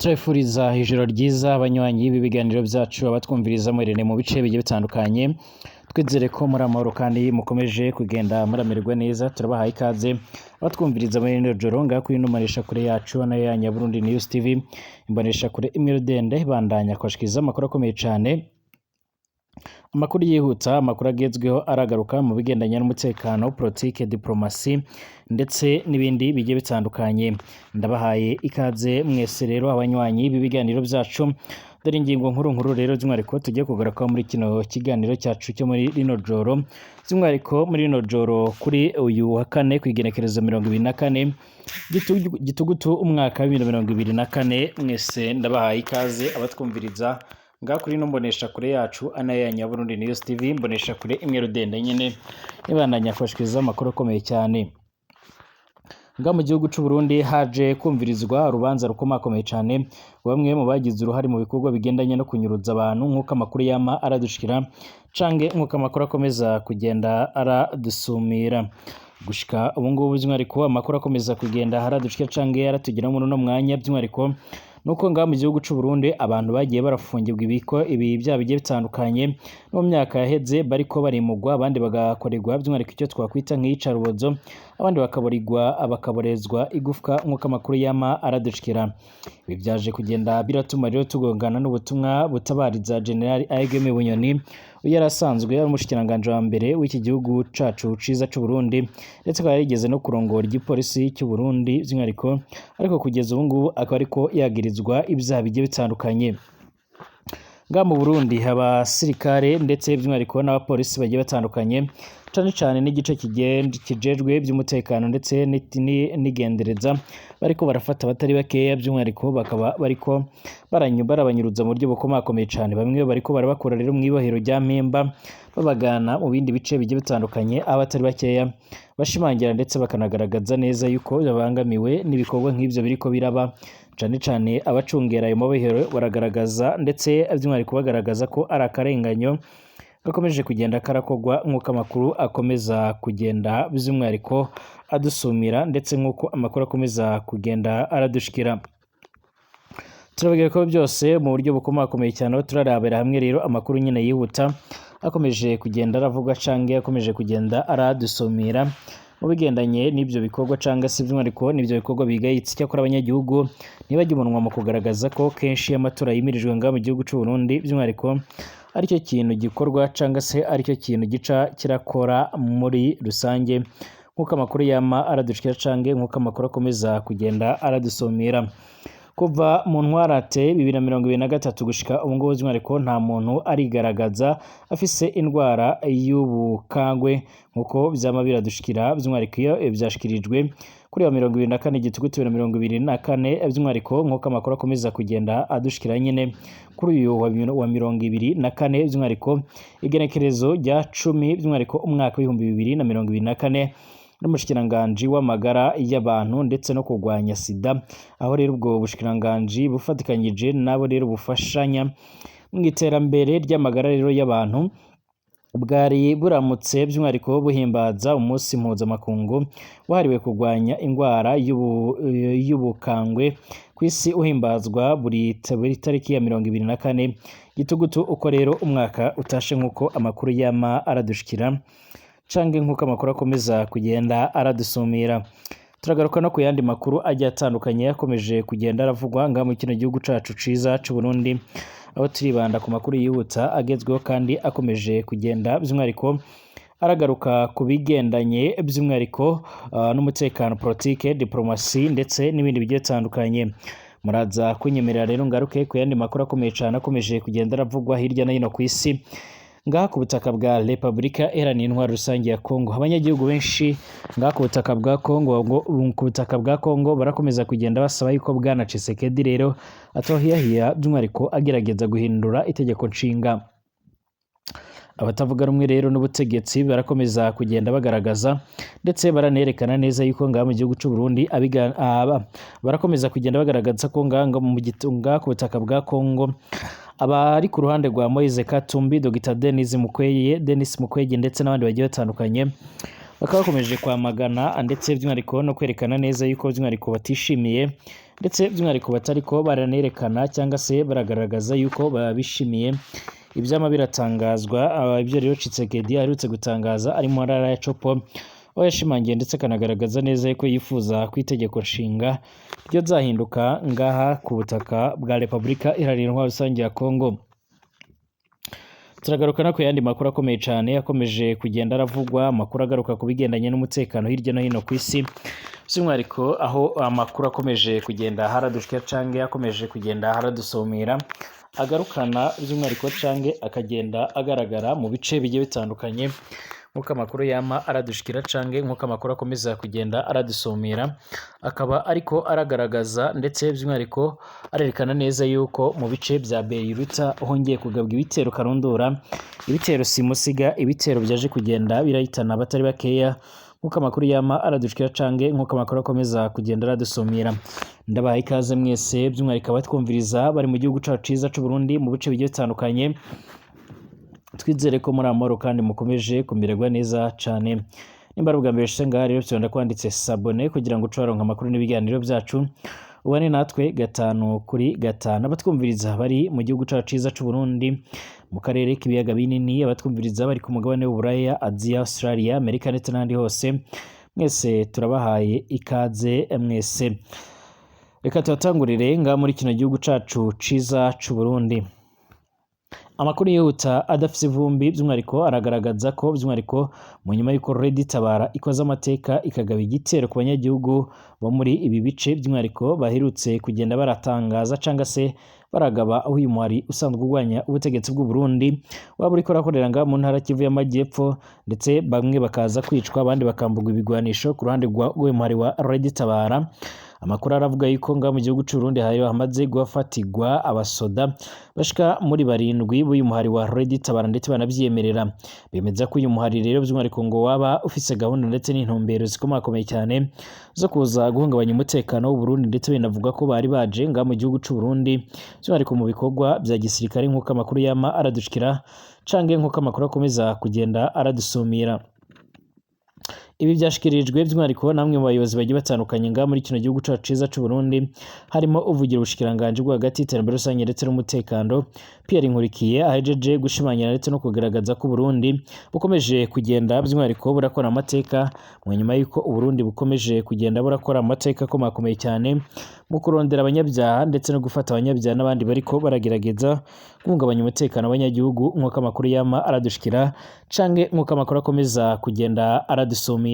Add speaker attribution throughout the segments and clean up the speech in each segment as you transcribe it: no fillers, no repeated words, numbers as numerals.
Speaker 1: Turabifuriza ijoro ryiza abanywanyi b'ibiganiro byacu, abatwumviriza muherereye mu bice bigiye bitandukanye. Twizere ko muri amahoro kandi mukomeje kugenda muramererwa neza. Turabahaye ikaze abatwumviriza muri rino joro ngaha kuri ino mboneshakure yacu nayo ya Nyaburundi News TV, imboneshakure imwe rudende bandanya kubashikiriza amakuru akomeye cane, amakuru yihuta, amakuru agezweho aragaruka mu bigendanye n'umutekano, politike, diplomasi ndetse n'ibindi bigiye bitandukanye. Ndabahaye ikaze mwese rero abanywanyi b'ibiganiro byacu. Dore ingingo nkuru nkuru rero by'umwihariko tugiye kugaruka muri kino kiganiro cyacu cyo muri rino joro, by'umwihariko muri rino joro kuri uyu wa kane ku igenekerezo 24 Gitugutu umwaka wa 2024. Mwese ndabahaye ikaze abatwumviriza ngaha kuri ino mboneshakure yacu ana ya Nyaburundi News TV, mboneshakure imwe rudende nyene ibandanya kubashikiriza amakuru akomeye cyane. Ngaha mu gihugu c'u Burundi haje kumvirizwa urubanza rukomakomeye cane bamwe mu bagize uruhare mu bikorwa bigendanye no kunyuruza abantu, nk'uko amakuru yama aradushikira canke nk'uko amakuru akomeza kugenda aradusumira gushika ubu ngubu. By'umwihariko amakuru akomeza kugenda aradushikira canke aratugera muri uno mwanya, by'umwihariko nuko ngaha mu gihugu c'u Burundi abantu bagiye barafungirwa ibiko ibi byaha bigiye bitandukanye no mu myaka yaheze bariko barimugwa, abandi bagakorerwa by'umwihariko icyo twakwita nk'iyicarubozo, abandi bakaburirwa bakaborezwa igufwa, nk'uko amakuru yama aradushikira. Ibi byaje kugenda biratuma rero tugongana n'ubutumwa butabariza General Aigeme Bunyoni, uyu yari asanzwe ari umushikiranganji wa mbere w'iki gihugu cacu ciza c'u Burundi, ndetse akaba yarigeze no kurongora igipolisi cy'u Burundi by'umwihariko, ariko kugeza ubu ngubu akaba ariko yagirizwa ibyaha bigiye bitandukanye. Ngaha mu Burundi abasirikare ndetse by'umwihariko n'abapolisi bagiye batandukanye, cane cane n'igice kijejwe by'umutekano ndetse n'igendereza, bariko barafata abatari bakeya, by'umwihariko bakaba bariko barabanyuruza mu buryo bukomakomeye cane. Bamwe bariko barabakura rero mw'ibohero rya Mpimba babagana mu bindi bice bigiye bitandukanye, aho abatari bakeya bashimangira ndetse bakanagaragaza neza yuko babangamiwe n'ibikorwa nk'ivyo biriko biraba. Cane cane abacungera ayo mabohero baragaragaza ndetse by'umwihariko bagaragaza ko ari akarenganyo gakomeje kugenda karakorwa, nk'uko amakuru akomeza kugenda by'umwihariko adusumira ndetse nk'uko amakuru akomeza kugenda aradushikira. Turababwira ko byose mu buryo bukomakomeye cyane, aho turarabira hamwe rero amakuru nyine yihuta akomeje kugenda aravugwa canke akomeje kugenda aradusumira mu bigendanye n'ibyo bikorwa canga se by'umwihariko n'ibyo bikorwa bigayitse. Icyakora abanyagihugu ntibajye umunwa mu kugaragaza ko kenshi iyo amatora yimirijwe ngaha mu gihugu c'u Burundi, by'umwihariko aricyo kintu gikorwa canga se aricyo kintu gica kirakora muri rusange, nk'uko amakuru yama aradushikira canke nk'uko amakuru akomeza kugenda aradusumira. Kuva mu ntwarate 2023 gushika ubu ngubu, by'umwihariko nta muntu arigaragaza afise indwara y'ubukangwe, nk'uko vyama biradushikira. By'umwihariko iyo vyashikirijwe kuri wa 24 Gitugutu 2024, by'umwihariko nk'uko amakuru akomeza kugenda adushikira nyine kuri uyu wa 24, by'umwihariko igenekerezo rya 10, by'umwihariko umwaka w'2024, n'umushikiranganji w'amagara y'abantu ndetse no kurwanya sida, aho rero ubwo bushikiranganji bufatikanyije nabo rero bufashanya mu iterambere ry'amagara rero y'abantu, bwari buramutse by'umwihariko buhimbaza umunsi mpuzamakungu wahariwe kurwanya indwara y'ubukangwe ku isi, uhimbazwa buri tariki ya 24 Gitugutu uko rero umwaka utashe, nk'uko amakuru yama aradushikira canke nk'uko amakuru akomeza kugenda aradusumira. Turagaruka no ku yandi makuru agiye atandukanye yakomeje kugenda aravugwa ngaha mu kino gihugu cacu ciza c'u Burundi, aho turibanda ku makuru yihuta agezweho kandi akomeje kugenda by'umwihariko aragaruka ku bigendanye by'umwihariko n'umutekano, politike, diplomasi ndetse n'ibindi bigiye bitandukanye. Muraza kunyemerera rero ngaruke ku yandi makuru akomeye cane akomeje kugenda aravugwa hirya no hino ku isi. Ngaha ku butaka bwa Repubulika Iharanira Intwaro Rusange ya Kongo, abanyagihugu benshi ngaha ku butaka bwa Kongo, ku butaka bwa Kongo barakomeza kugenda basaba yuko Bwana Tshisekedi rero atohiyahiya by'umwihariko agerageza guhindura itegeko nshinga. Abatavuga rumwe rero n'ubutegetsi barakomeza kugenda bagaragaza ndetse baranerekana neza yuko ngaha mu gihugu c'u Burundi barakomeza kugenda bagaragaza ko ngaha ngaha ku butaka bwa Kongo abari ku ruhande rwa Moise Katumbi, Dr Denis Mukwege, Denis Mukwege ndetse n'abandi bagiye batandukanye bakaba bakomeje kwamagana ndetse by'umwihariko no kwerekana neza yuko by'umwihariko batishimiye Ndetse by'umwihariko batariko baranerekana cyangwa se baragaragaza yuko babishimiye ibyama biratangazwa. Ibyo rero Tshisekedi aherutse gutangaza ari mu ntara ya Tshopo, aho yashimangiye ndetse akanagaragaza neza yuko yifuza ko itegeko nshinga ryozahinduka ngaha ku butaka bwa Repubulika Iharanira Intwaro Rusange ya Congo. Turagaruka no ku yandi makuru akomeye cyane akomeje kugenda aravugwa, amakuru agaruka ku bigendanye n'umutekano hirya no hino ku isi, by'umwihariko aho amakuru akomeje kugenda haradushika canke akomeje kugenda haradusumira, agarukana by'umwihariko canke akagenda agaragara mu bice bigiye bitandukanye, nk'uko amakuru yama aradushikira canke nk'uko amakuru akomeza kugenda aradusumira, akaba ariko aragaragaza ndetse by'umwihariko arerekana neza yuko mu bice bya Beiruta hongeye kugabwa ibitero karundura, ibitero simusiga, ibitero byaje kugenda birahitana abatari bakeya, nk'uko amakuru yama aradushikira canke nk'uko amakuru akomeza kugenda aradusumira. Ndabaha ikaze mwese, by'umwihariko abatwumviriza bari mu gihugu cacu ciza c'u Burundi mu bice bigiye bitandukanye. Twizere ko muri amahoro kandi mukomeje kumererwa neza cane. Nimba ari ubwa mbere ushitse ngaha rero, fyonda kwanditse s'abonner kugira ngo uce waronka amakuru n'ibiganiro byacu, ubane natwe gatanu kuri gatanu. Abatwumviriza bari mu gihugu cacu ciza c'u Burundi, mu karere k'ibiyaga binini, abatwumviriza bari ku mugabane w'Uburaya, Aziya, Australia, Amerika ndetse n'ahandi hose, mwese turabahaye ikaze mwese. Reka tuhatangurire ngaha muri kino gihugu cacu ciza c'u Burundi. Amakuru yihuta adafise ivumbi by'umwihariko aragaragaza ko by'umwihariko mu nyuma y'uko Red Tabara ikoze amateka ikagaba igitero ku banyagihugu bo muri ibi bice, by'umwihariko baherutse kugenda baratangaza cyangwa se baragaba aho uyu muhari usanzwe urwanya ubutegetsi bw'u Burundi waba uriko urakorera ngaha mu ntara Kivu y'Amajyepfo, ndetse bamwe bakaza kwicwa, abandi bakamburwa ibigwanisho ku ruhande rw'uyu muhari wa Red Tabara. Amakuru aravuga yuko ngaha mu gihugu c'u Burundi hari hamaze gufatirwa abasoda bashika muri 7 b'uyu muhari wa Red Tabara, ndetse banavyiyemerera bemeza ko uyu muhari rero by'umwihariko ngo waba ufise gahunda ndetse n'intumbero zikomakomeye cyane zo kuza guhungabanya umutekano w'u Burundi, ndetse binavuga ko bari baje ngaha mu gihugu c'u Burundi by'umwihariko mu bikorwa bya gisirikare, nk'uko amakuru yama aradushikira canke nk'uko amakuru akomeza kugenda aradusumira. Ibi byashikirijwe by'umwihariko namwe mu bayobozi bagiye batandukanye ngaha muri kino gihugu cacu ciza c'u Burundi, harimo uvugira ubushikiranganji bwo hagati, iterambere rusange ndetse n'umutekano, Pierre Nkurikiye, ahejeje gushimangira ndetse no kugaragaza ko Burundi bukomeje kugenda by'umwihariko burakora amateka, mu nyuma y'uko Uburundi bukomeje kugenda burakora amateka akomakomeye cyane mu kurondera abanyabyaha ndetse no gufata abanyabyaha n'abandi bariko baragerageza guhungabanya umutekano w'abanyagihugu, nk'uko amakuru yama aradushikira canke nk'uko amakuru akomeza kugenda aradusumira.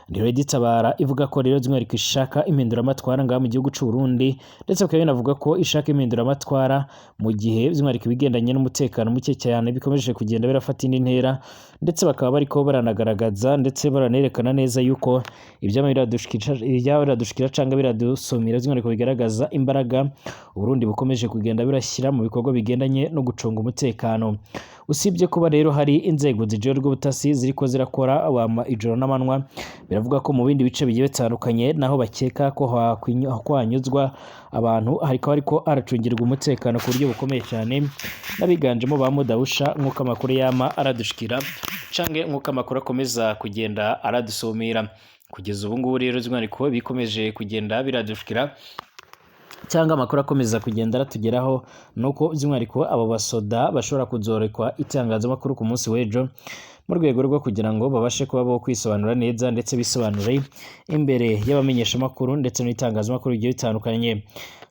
Speaker 1: Ni Red Tabara ivuga ko rero by'umwihariko ishaka impinduramatwara ngaha mu gihugu c'u Burundi, ndetse bakaba binavuga ko ishaka impinduramatwara mu gihe by'umwihariko ibigendanye n'umutekano muke cyane bikomeje kugenda birafata indi ntera, ndetse bakaba bariko baranagaragaza ndetse baranerekana neza yuko ivyama biradushikira canke biradusumira by'umwihariko bigaragaza imbaraga Uburundi bukomeje kugenda birashyira mu bikorwa bigendanye no gucunga umutekano. Usibye kuba rero hari inzego zijejwe ubutasi ziriko zirakora ijoro n'amanywa, biravuga ko mu bindi bice bigiye bitandukanye naho bakeka ko hanyuzwa abantu hariko hariko haracungirwa umutekano ku buryo bukomeye cyane n'abiganjemo ba mudahusha, nk'uko amakuru yama aradushikira canke nk'uko amakuru akomeza kugenda aradusumira. Kugeza ubu ngubu rero by'umwihariko bikomeje kugenda biradushikira cyangwa amakuru akomeza kugenda aratugeraho nuko by'umwihariko abo basoda bashobora kuzorekwa itangazamakuru ku munsi w'ejo, mu rwego rwo kugira ngo babashe kuba bo kwisobanura neza ndetse bisobanure imbere y'abamenyeshamakuru ndetse n'itangazamakuru bigiye bitandukanye.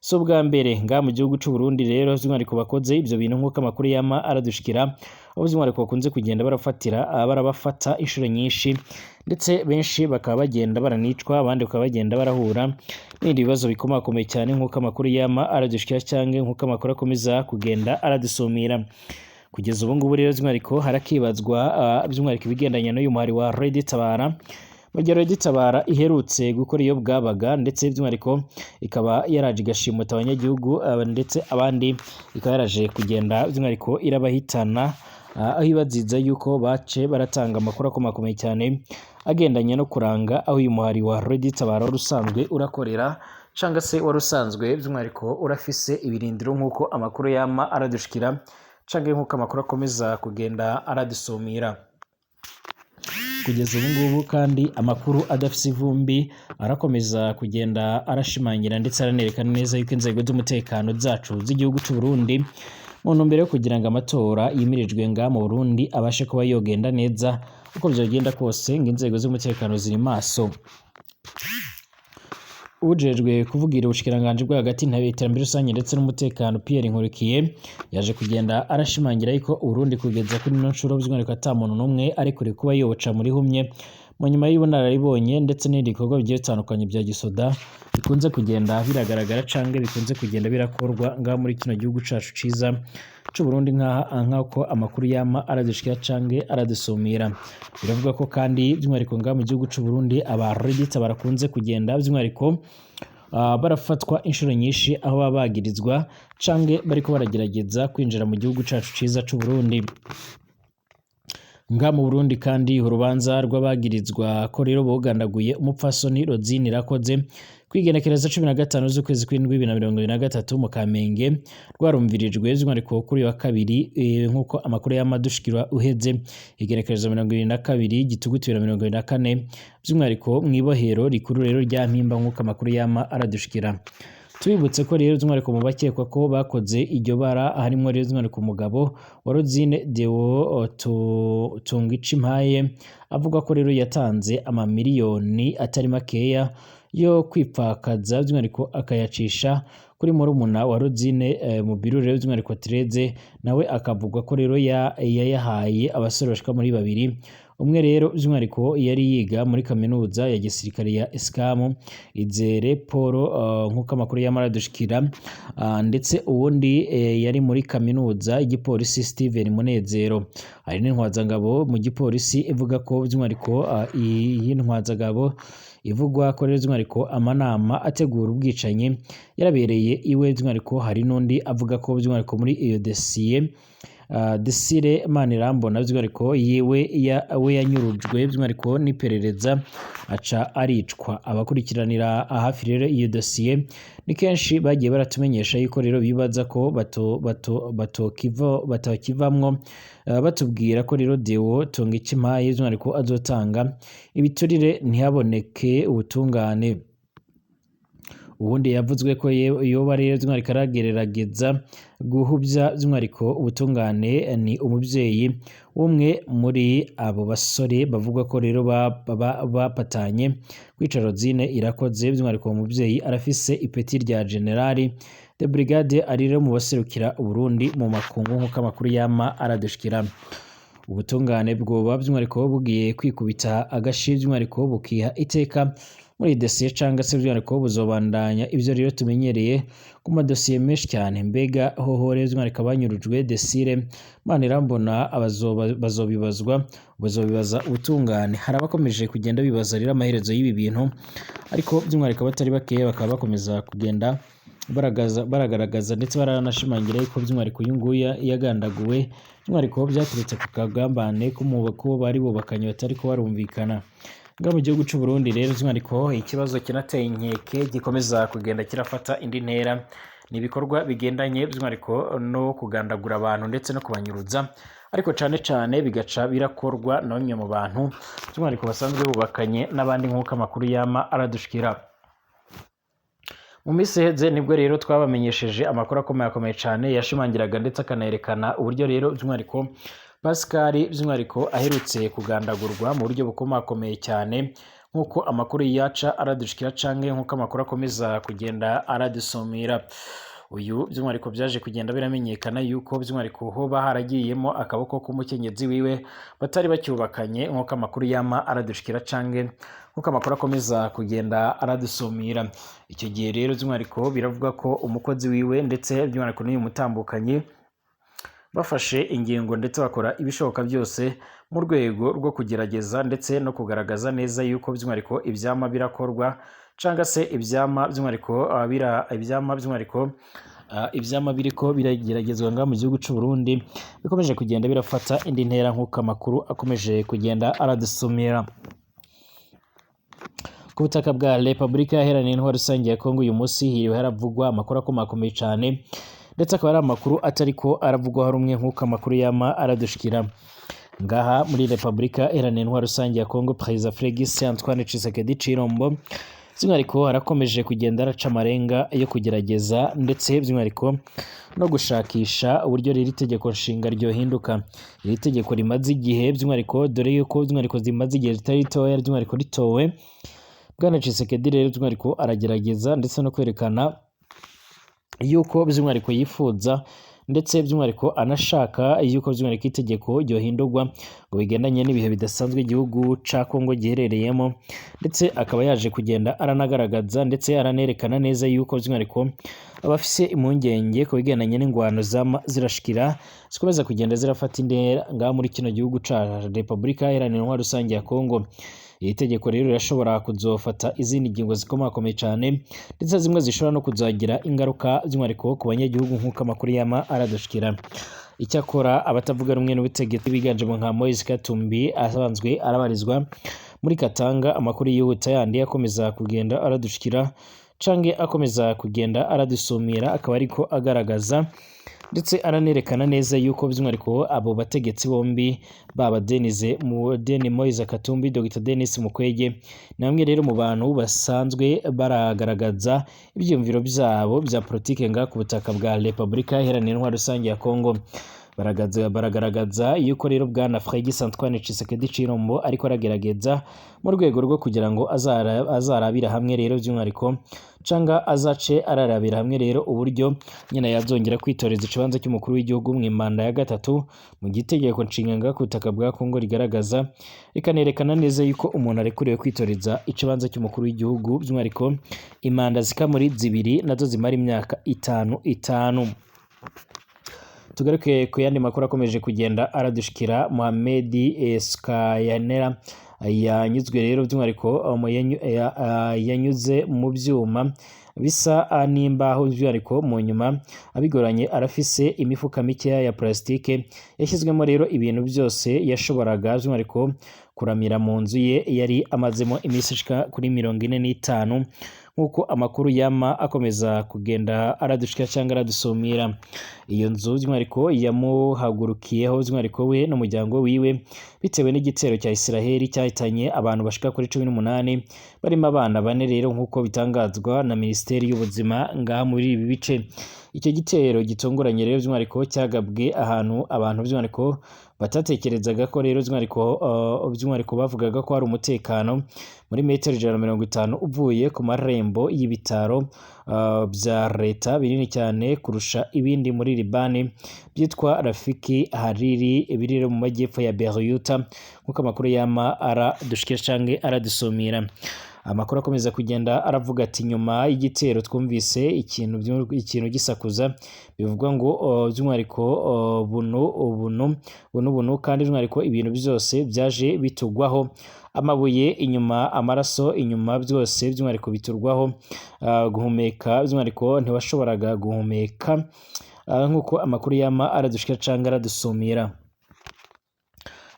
Speaker 1: Si ubwa mbere ngaha mu gihugu c'u Burundi rero by'umwihariko bakoze ibyo bintu, nk'uko amakuru yama aradushikira, aho by'umwihariko bakunze kugenda barabafata inshuro nyinshi, ndetse benshi bakaba bagenda baranicwa, abandi bakaba bagenda barahura n'ibindi bibazo bikomakomeye cyane, nk'uko amakuru yama aradushikira cyangwa nk'uko amakuru akomeza kugenda aradusumira. Kugeza ubu ngubu rero by'umwihariko harakibazwa by'umwihariko ibigendanye n'uyu muhari wa Red Tabara, mu gihe Red Tabara iherutse gukora iyo bwabaga, ndetse by'umwihariko ikaba yaraje igashimuta abanyagihugu, ndetse abandi ikaba yaraje kugenda by'umwihariko irabahitana, aho ibaziza yuko bace baratanga amakuru akomakomeye cyane agendanye no kuranga aho uyu muhari wa Red Tabara wari usanzwe urakorera cyangwa se wari usanzwe by'umwihariko urafise ibirindiro, nk'uko amakuru yama aradushikira canke nk'uko amakuru akomeza kugenda aradusumira. Kugeza ubu ngubu kandi amakuru adafise ivumbi arakomeza kugenda arashimangira ndetse aranerekana neza yuko inzego z'umutekano zacu z'igihugu c'u Burundi, mu ntumbero yo kugira ngo amatora yimirijwe nga mu Burundi abashe kuba yogenda neza uko vyogenda kose, ngo inzego z'umutekano ziri maso. Ujejwe kuvugira ubushikiranganji bwo hagati iterambere rusange ndetse n'umutekano, Pierre Nkurikiye, yaje kugenda arashimangira yuko Uburundi kugeza kuri ino nshuro by'umwihariko ata muntu n'umwe ari kure kuba yoca muri humye mu nyuma y'ubunararibonye ndetse n'ibindi bikorwa bigiye bitandukanye bya gisoda bikunze kugenda biragaragara canke bikunze kugenda birakorwa ngaha muri kino gihugu cacu ciza c'Uburundi, nk'uko amakuru yama aradushikira canke aradusumira. Biravuga ko kandi by'umwihariko ngaha mu gihugu c'Uburundi aba Redita barakunze kugenda by'umwihariko barafatwa inshuro nyinshi, aho baba bagirizwa canke bariko baragerageza kwinjira mu gihugu cacu ciza c'Uburundi. Nga mu Burundi kandi urubanza rw'abagirizwa ko rero bogandaguye umupfasoni Rosine Irakoze kwigenekereza 15 z'ukwezi kw'indwi 2023 mu Kamenge rwarumvirijwe by'umwihariko kuri uyu wa kabiri, nk'uko amakuru y'amadushikirwa uheze igenekerezo 22 Gitugutu 2024, by'umwihariko mw'ibohero rikuru rero rya Mpimba, nk'uko amakuru yama aradushikira. Tubibutse ko rero by'umwihariko mu bakekwa ko bakoze iryo bara harimwo rero by'umwihariko umugabo wa Rosine, Deo Tungicimpaye, avuga ko rero yatanze amamiliyoni atari makeya yo kwipfakaza, by'umwihariko akayacisha kuri murumuna wa Rosine, Mubiru rero by'umwihariko Tereze, nawe akavugwa ko rero yayahaye abasore bashika muri babiri. Umwe rero by'umwihariko yari yiga muri kaminuza ya gisirikare ya Iskamu, Izere Paul, nk'uko amakuru yamara dushikira, ndetse uwundi yari muri kaminuza y'igipolisi, Steven Munezero. Hari n'intwazangabo mu gipolisi ivuga ko by'umwihariko iyi ntwazangabo ivugwa ko rero by'umwihariko amanama ategura ubwicanyi yarabereye iwe. By'umwihariko hari n'undi avuga ko by'umwihariko muri iyo dosiye, Desire Manirambona, by'umwihariko yewe we yanyurujwe by'umwihariko n'iperereza aca aricwa. Abakurikiranira hafi rero iyo dosiye ni kenshi bagiye baratumenyesha yuko rero bibaza ko bato bato batokiva batokivamwo, batubwira ko rero Deo Tongicimpaye by'umwihariko azotanga ibiturire ntihaboneke ubutungane. Ubundi yavuzwe ko yoba rero by'umwihariko aragerageza guhuvya by'umwihariko ubutungane ni umuvyeyi w'umwe muri abo basore bavuga ko rero bapatanye kwica Rosine Irakoze. By'umwihariko uwo muvyeyi arafise ipeti rya generali de brigade, ari rero mu baserukira Uburundi mu makungu, nk'uko amakuru yama aradushikira. Ubutungane bwoba by'umwihariko bugiye kwikubita agashi, by'umwihariko bukiha iteka muri iyi dosiye, canga se by'umwihariko buzobandanya ivyo rero tumenyereye ku madosiye menshi cyane? Mbega hoho rero by'umwihariko abanyurujwe Desire Manirambona bazobibazwa, bazobibaza ubutungane? Hari abakomeje kugenda bibaza rero amaherezo y'ibi bintu, ariko by'umwihariko abatari bakeya bakaba bakomeza kugenda baragaragaza ndetse baranashimangira yuko by'umwihariko uyu nguyu yagandaguwe by'umwihariko byaturutse ku kagambane ko bari bubakanye batari ko barumvikana. Nga mu gihugu c'u Burundi rero by'umwihariko ikibazo kinateye inkeke gikomeza kugenda kirafata indi ntera ni ibikorwa bigendanye by'umwihariko no kugandagura abantu ndetse no kubanyuruza, ariko cane cane bigaca birakorwa na bamwe mu bantu by'umwihariko basanzwe bubakanye n'abandi, nk'uko amakuru yama aradushikira. Mu minsi iheze nibwo rero twabamenyesheje amakuru akomeye akomeye cane yashimangiraga ndetse akanerekana uburyo rero by'umwihariko Pascal by'umwihariko aherutse kugandagurwa mu buryo bukomakomeye cyane, nk'uko amakuru yaca aradushikira canke nk'uko amakuru akomeza kugenda aradusumira. Uyu by'umwihariko byaje kugenda biramenyekana yuko by'umwihariko hoba haragiyemo akaboko k'umukenyezi wiwe batari bacyubakanye, nk'uko amakuru yama aradushikira canke nk'uko amakuru akomeza kugenda aradusumira. Icyo gihe rero by'umwihariko biravuga ko umukozi wiwe ndetse by'umwihariko n'uyu mutambukanyi bafashe ingingo ndetse bakora ibishoboka byose mu rwego rwo kugerageza ndetse no kugaragaza neza yuko by'umwihariko ivyama birakorwa canga se ivyama by'umwihariko bira ivyama by'umwihariko ivyama biriko birageragezwa ngaha mu gihugu c'u Burundi bikomeje kugenda birafata indi ntera, nk'uko amakuru akomeje kugenda aradusumira. Ku butaka bwa Repubulika Iharanira Intwaro Rusange ya Kongo uyu munsi hiriwe haravugwa amakuru akomakomeye cane, ndetse akaba ari amakuru atariko aravugwaho rumwe, nk'uko amakuru yama aradushikira. Ngaha muri Repubulika Iharanira Intwaro Rusange ya Congo, Perezida Felix Antoine Tshisekedi Tshilombo by'umwihariko arakomeje kugenda araca amarenga yo kugerageza ndetse by'umwihariko no gushakisha uburyo riri tegeko nshinga ryohinduka. Iri tegeko rimaze igihe by'umwihariko, dore yuko by'umwihariko rimaze igihe ritari ritoya by'umwihariko ritowe. Bwana Tshisekedi rero by'umwihariko aragerageza ndetse no kwerekana yuko by'umwihariko yifuza ndetse by'umwihariko anashaka yuko by'umwihariko itegeko ryohindurwa ngo bigendanye n'ibihe bidasanzwe igihugu ca Kongo giherereyemo, ndetse akaba yaje kugenda aranagaragaza ndetse aranerekana neza yuko by'umwihariko abafise impungenge ku bigendanye n'ingwano zama zirashikira zikomeza kugenda zirafata intera ngaha muri kino gihugu ca Repubulika Iharanira Intwaro Rusange ya Kongo. Iri tegeko rero rirashobora kuzofata izindi ngingo zikomakomeye cyane, ndetse zimwe zishobora no kuzagira ingaruka by'umwihariko ku banyagihugu, nk'uko amakuru yama aradushikira. Icyakora abatavuga rumwe n'ubutegetsi biganjemo nka Moise Katumbi asanzwe arabarizwa muri Katanga, amakuru yihuta yandi akomeza kugenda aradushikira canke akomeza kugenda aradusumira akaba ariko agaragaza ndetse aranerekana neza yuko by'umwihariko abo bategetsi bombi, baba Denise mu Deni Moise Katumbi, Dr Denis Mukwege, ni bamwe rero mu bantu basanzwe baragaragaza ibyiyumviro byabo bya politike ngaha ku butaka bwa Repubulika Iharanira Intwaro Rusange ya Kongo. Baragaragaza yuko rero bwana Félix Antoine Tshisekedi Tshilombo ariko aragerageza mu rwego rwo kugira ngo azarabira hamwe rero by'umwihariko, canga azace ararabira hamwe rero uburyo nyine yazongera kwitoreza ikibanza cy'umukuru w'igihugu mu manda ya gatatu, mu gitegeko nshinga ngaha ku butaka bwa Kongo rigaragaza rikanerekana neza yuko umuntu arekuriwe kwitoreza ikibanza cy'umukuru w'igihugu by'umwihariko imanda zika muri zibiri, nazo zimara imyaka itanu itanu. Tugaruke ku yandi makuru akomeje kugenda aradushikira. Mohamed Skayanera yanyuzwe rero by'umwihariko yanyuze mu byuma bisa n'imbaho by'umwihariko, mu nyuma abigoranye arafise imifuka mikeya ya plastique yashyizwemo rero ibintu byose yashoboraga by'umwihariko kuramira mu nzu ye yari amazemo iminsi ishika kuri 45, nk'uko amakuru yama akomeza kugenda aradushika cyangwa aradusumira. Iyo nzu by'umwihariko yamuhagurukiyeho by'umwihariko we n'umuryango wiwe bitewe n'igitero cya Israheli cyahitanye abantu bashika kuri 18 barimo abana bane rero, nk'uko bitangazwa na Minisiteri y'Ubuzima ngaha muri ibi bice. Icyo gitero gitunguranye rero by'umwihariko cyagabwe ahantu abantu by'umwihariko batatekerezaga ko rero by'umwihariko bavugaga ko hari umutekano, muri metero 150 uvuye ku marembo y'ibitaro bya leta binini cyane kurusha ibindi muri Libani byitwa Rafiki Hariri, biri mu majyepfo ya Beirut, nk'uko amakuru yama aradushikira canke aradusumira. Amakuru akomeza kugenda aravuga ati nyuma y'igitero twumvise ikintu gisakuza, bivugwa ngo by'umwihariko bunu bunu bunu bunu, kandi by'umwihariko ibintu byose byaje bitugwaho, amabuye inyuma, amaraso inyuma, byose by'umwihariko biturwaho, guhumeka by'umwihariko ntiwashoboraga guhumeka, nk'uko amakuru yama aradushikira canke aradusumira.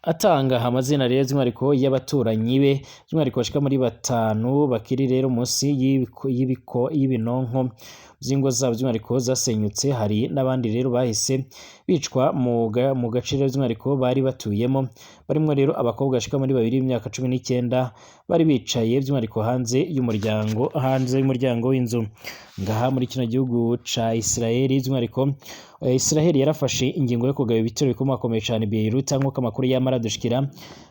Speaker 1: Atanga amazina rero by'umwihariko y'abaturanyi be by'umwihariko bashika muri batanu bakiri rero munsi y'ibinonko by'ingo zabo by'umwihariko zasenyutse. Hari n'abandi rero bahise bicwa mu gace rero by'umwihariko bari batuyemo, barimo rero abakobwa bashika muri babiri b'imyaka 19 bari bicaye by'umwihariko hanze y'umuryango w'inzu. Ngaha muri kino gihugu ca Israeli by'umwihariko, Israeli yarafashe ingingo yo kugaba ibitero bikomakomeye cyane Beirut, nk'uko amakuru yama aradushikira,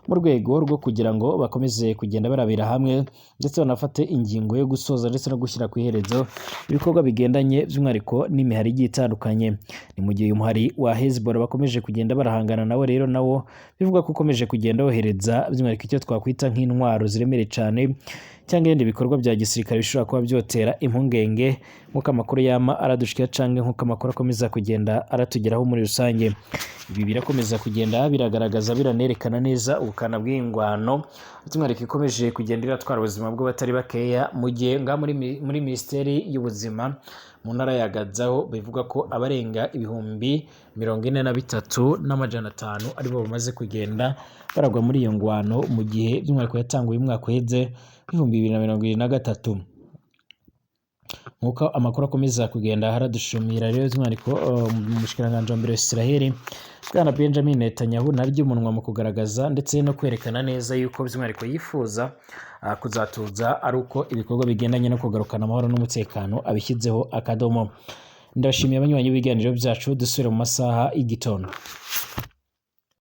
Speaker 1: mu rwego rwo kugira ngo bakomeze kugenda barabira hamwe ndetse banafate ingingo yo gusoza ndetse no gushyira ku iherezo ibikorwa bigendanye by'umwihariko n'imihari igiye itandukanye. Ni mu gihe uyu muhari wa Hezbollah bakomeje kugenda barahangana nawo rero, nawo bivugwa ko ukomeje kugenda wohereza by'umwihariko icyo twakwita nk'intwaro ziremereye cyane cyangwa ibindi bikorwa bya gisirikare bishobora kuba byotera impungenge, nk'uko amakuru yama aradushikira canke nk'uko amakuru akomeza kugenda aratugeraho muri rusange. Ibi birakomeza kugenda biragaragaza biranerekana neza ubukana bw'ingwano by'umwihariko ikomeje kugenda iratwara ubuzima bw'abatari bakeya, mu gihe ngaha muri Minisiteri y'Ubuzima mu ntara ya Gaza ho bivuga ko abarenga 43,500 aribo bamaze kugenda baragwa muri iyo ngwano, mu gihe by'umwihariko yatanguye umwaka uheze w'ibihumbi bibiri na mirongo irindwi na gatatu. Nkuko amakuru akomeza kugenda haradushumira rero, by'umwihariko umushikiranganji wa mbere wa Israel, Bwana Benjamin Netanyahu, naryo umunwa mu kugaragaza ndetse no kwerekana neza yuko by'umwihariko yifuza kuzatuza ari uko ibikorwa bigendanye no kugarukana amahoro n'umutekano abishyizeho akadomo. Ndabashimiye abanywanyi b'ibiganiro byacu, dusubire mu masaha y'igitondo.